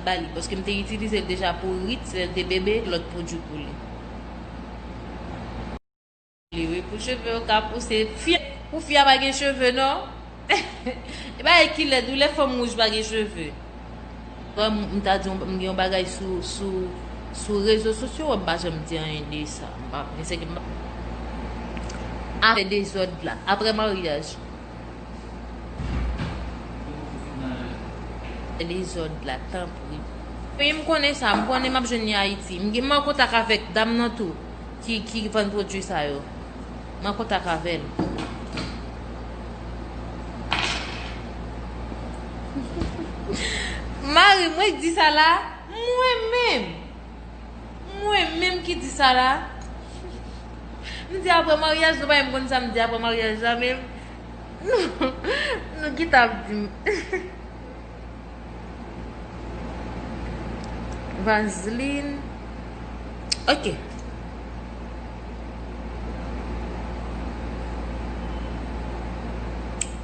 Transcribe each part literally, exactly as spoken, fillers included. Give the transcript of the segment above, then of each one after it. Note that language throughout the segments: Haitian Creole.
ba li, paske m te itilize l deja pou Ritz, lè l te bebe, lòt pwodui pou li. Li, wi, pou cheve yo ka pouse. Fi, pou fi a pa gen cheve, non. E pa e ki lèd, wi, lè fanm wouj pa gen cheve. Bon, m, m ta di yon, m gen yon bagay sou, sou, sou rezo sosyo, m pa janm di anyen de sa. M pa, men se ke m pa. Afè dezòd la, apre maryaj. Dezòd la, tanpri. Wi, m konnen sa, m konnen m ap jwenn li Ayiti. M gen, m an kontak avèk dam nan tou, ki, ki vann pwodui sa yo. M an kontak avè l. Mari, mwen k di sa la, mwen menm. Mwen menm ki di sa la. M di apre maryaj, nou pa menm konn sa m di apre maryaj la menm. Nou, nou ki t ap di m. Vaseline. Ok.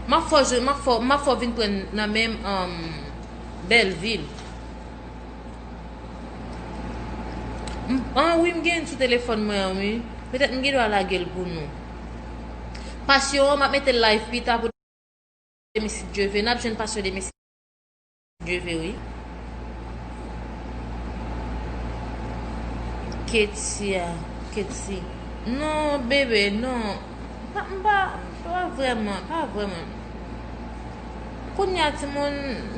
M ap fè w, m ap fè w, m ap fè w vin pran nan menm, um, Bèlvil. M, an wi, m gen sou telefòn mwen an, wi. Petèt m gen dwa lage l pou nou. Pasyon an, m ap mete l live pita pou Demi si Dye ve, n ap jwenn pasyon Demi si Dye ve, wi. Ketia, Keti. Non, bebe, non. Pa, m pa, pa vrèman, pa vrèman. Kounye a, timoun,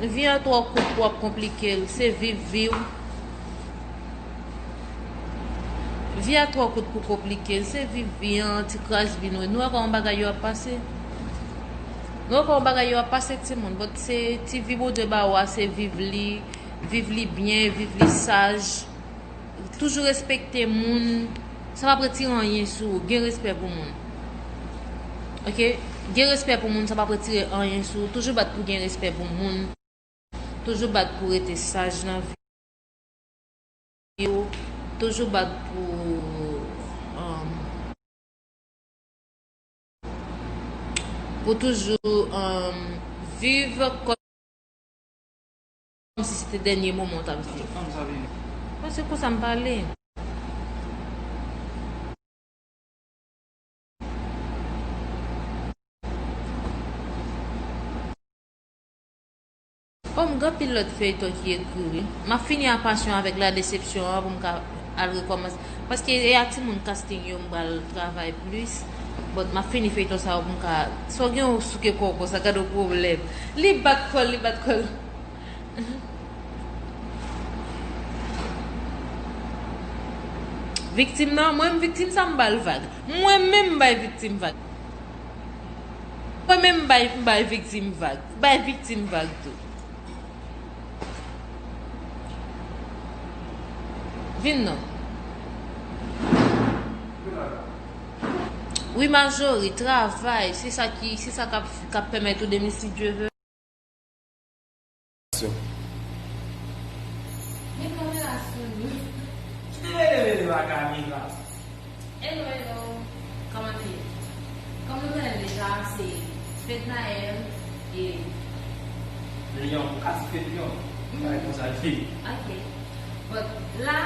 vi an twò kout pou w ap konplike l. Se viv vi w. Vi a twò kout pou konplike l, se viv vi an, ti kras vi nou. Nou wè kòman bagay yo ap pase? Nou wè kòman bagay yo ap pase, timoun? But se ti vi Bondye ba ou a, se viv li, viv li byen, viv li saj. Toujou respekte moun, sa p ap retire anyen sou ou. Gen respè pou moun. Ok? Gen respè pou moun, sa p ap retire anyen sou ou. Toujou bat pou gen respè pou moun. Toujou bat pou rete saj nan vi w. Toujou bat pou, um, pou toujou, um, viv kòm si se te dènye moman w t ap viv. Bon, se konsa m pale. Oh, m gen anpil lòt feyton ki ekri, wi. M ap fini a Passion avèk La Déception an pou m ka al rekòmanse. Paske e a timoun casting yo m pral travay plis. But m ap fini feyton sa yo pou m ka. Si w gen yon souke kò w konsa, gade yon pwoblèm. Li bat kò l, li bat kò l. Viktim nan, mwen menm viktim sa m ba l vag. Mwen menm m bay viktim vag. Mwen menm m bay, m bay viktim vag. Bay viktim vag tou. Vin non. Wi, Marjorie, travay, se sa ki, se sa k ap, k ap pèmèt ou Demi si Dye ve. Men kamera sou nou. Ki te mele mele pa kamera? Hello, hello. Kòman nou ye? Kòm nou konnen deja, se Fednaelle e Lyon, ou ka di Fed Lyon. Mhm. Bagay konsa l ye. Ok. But la,